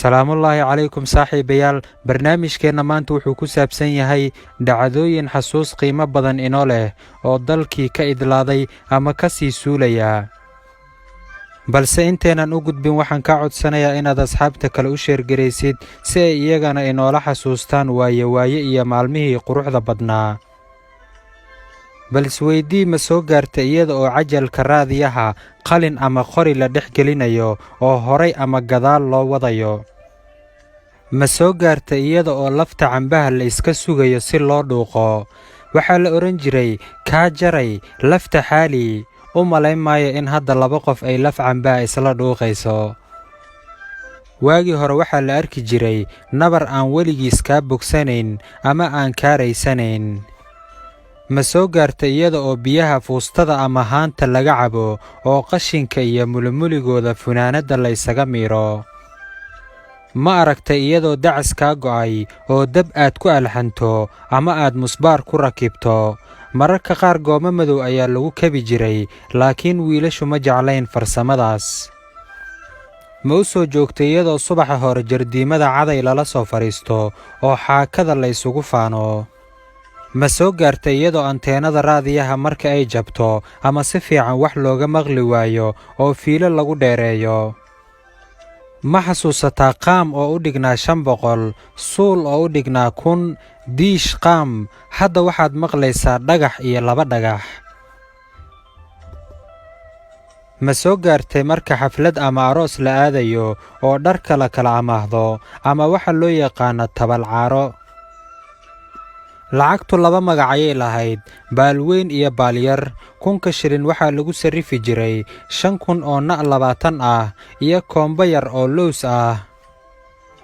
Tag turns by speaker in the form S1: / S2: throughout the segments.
S1: Salaamullaahi calaykum saaxiibayaal. Barnaamijkeenna maanta wuxuu ku saabsan yahay dhacdooyin xasuus qiimo badan inoo leh oo dalkii ka idlaaday ama ka sii suulaya. Balse intaynan u gudbin, waxaan kaa codsanayaa inaad asxaabta kale u share garaysid si ay iyagana inoola xasuustaan waaye waaye iyo maalmihii quruxda badnaa. Bal isweydii, ma soo gaarta iyada oo cajalka raadiyaha qalin ama qori la dhex gelinayo oo horay ama gadaal loo wadayo? Ma soo gaarta iyada oo lafta cambaha la iska sugayo si loo dhuuqo? Waxaa la odhan jiray "kaa jaray lafta xaali". U malayn maayo in hadda laba qof ay laf cambaha isla dhuuqayso. Waagii hore waxaa la arki jiray nabar aan weligiis kaa bogsanayn ama aan kaa raysanayn. Ma soo gaarta iyada oo biyaha fuustada ama haanta laga cabo oo qashinka iyo mulumuligooda funaanadda la ysaga miiro? Ma aragtay iyadoo dacas kaa go'ay oo dab aad ku alxanto ama aad musbaar ku rakibto? Mararka qaar goomo madow ayaa lagu kabi jiray, laakiin wiilashu ma jeclayn farsamadaas. Ma u soo joogtay iyadoo subaxa hore jardiimada caday lala soo fadhiisto oo xaakada la isugu faano? Ma soo gaartay iyadoo anteenada raadiyaha marka ay jabto ama si fiican wax looga maqli waayo oo fiilo lagu dheereeyo? Ma xasuusataa qaam oo u dhignaa 500, suul oo u dhignaa 1000, diish qaam? Hadda waxaad maqlaysaa dhagax iyo laba dhagax. Ma soo gaartay marka xaflad ama aroos la aadayo oo dharka la kala amaahdo ama waxa loo yaqaano tabalcaaro? Lacagtu laba magac ayay lahayd, baalweyn iyo baalyar. 1000-ka shilin waxaa lagu sarrifi jiray 5000 oo na 20 ah iyo koombo yar oo lows ah.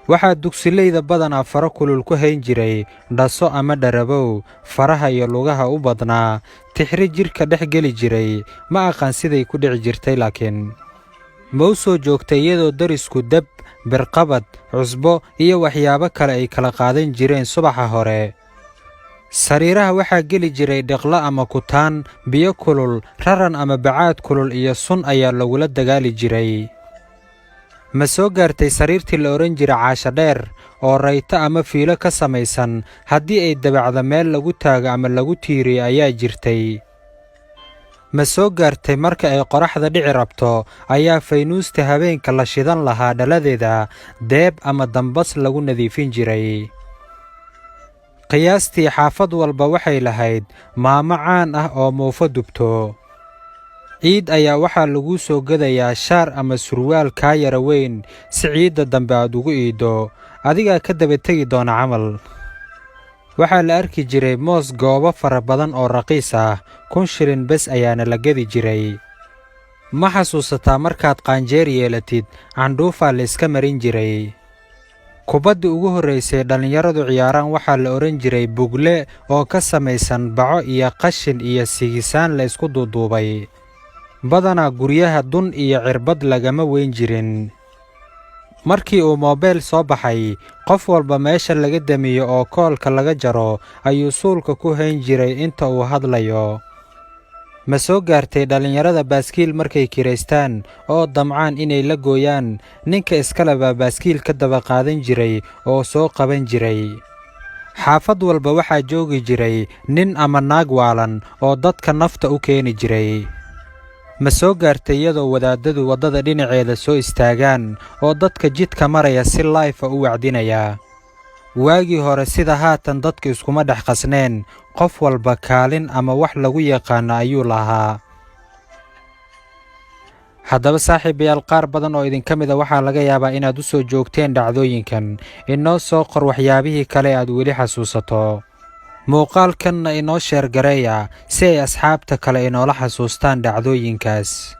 S1: Waxaa dugsileyda badanaa faro kulul ku hayn jiray dhaso ama dharabow faraha iyo lugaha u badnaa, tixri jidhka dhex geli jiray. Ma aqaan siday ku dhici jirtay laakiin. Ma u soo joogtay iyadoo darisku dab, birqabad, cusbo iyo waxyaabo kale ay kala qaadan jireen subaxa hore? Sariiraha waxaa geli jiray dhiqlo ama kutaan, biyo kulul, raran ama bacaad kulul iyo sun ayaa lagula dagaali jiray. Ma soo gaartay sariirtii la odhan jiray caasha dheer oo rayto ama fiilo ka samaysan? Haddii ay dabacdo, meel lagu taago ama lagu tiiriyo ayaa jirtay. Ma soo gaartay marka ay qoraxda dhici rabto ayaa faynuusta habeenka la shidan lahaa dhaladeeda deeb ama dambas lagu nadiifin jiray? Qiyaastii xaafad walba waxay lahayd maamo caan ah oo muufo dubto. Ciid ayaa waxaa laguu soo gadayaa shaar ama surwaal kaa yara weyn si ciidda dambe aad ugu iiddo, adigaa ka daba tegi doona camal. Waxaa la arki jiray moos goobo fara badan oo raqiis ah, 1000 shilin bes ayaana la gadi jiray. Ma xasuusataa markaad qaanjeer yeelatid candhuufaa la iska marin jiray? Kubaddii ugu horraysay dhallinyaradu ciyaaraan waxaa la odhan jiray bugle oo ka samaysan baco iyo qashin iyo sigisaan la isku duuduubay. Badanaa guryaha dun iyo cirbad lagama weyn jirin. Markii uu moobeyl soo baxay, qof walba meesha laga damiyo oo koolka laga jaro ayuu suulka ku hayn jiray inta uu hadlayo. Ma soo gaartay dhallinyarada baaskiil markay kiraystaan oo damcaan inay la gooyaan, ninka iskale baa baaskiil ka daba qaadan jiray oo soo qaban jiray? Xaafad walba waxaa joogi jiray nin ama naag waalan oo dadka nafta u keeni jiray. Ma soo gaartay iyadoo wadaadadu waddada dhinaceeda soo istaagaan oo dadka jidka maraya si live ah u wacdinaya? Waagii hore sida haatan dadka iskuma dhex qasneen, qof walba kaalin ama wax lagu yaqaano ayuu lahaa. Haddaba saaxiibayaal, qaar badan oo idinka mid a waxaa laga yaabaa inaad u soo joogteen dhacdooyinkan. Inoo soo qor waxyaabihii kale aad weli xasuusato. Muuqaalkanna inoo share gareeya si ay asxaabta kale inoola xasuustaan dhacdooyinkaas.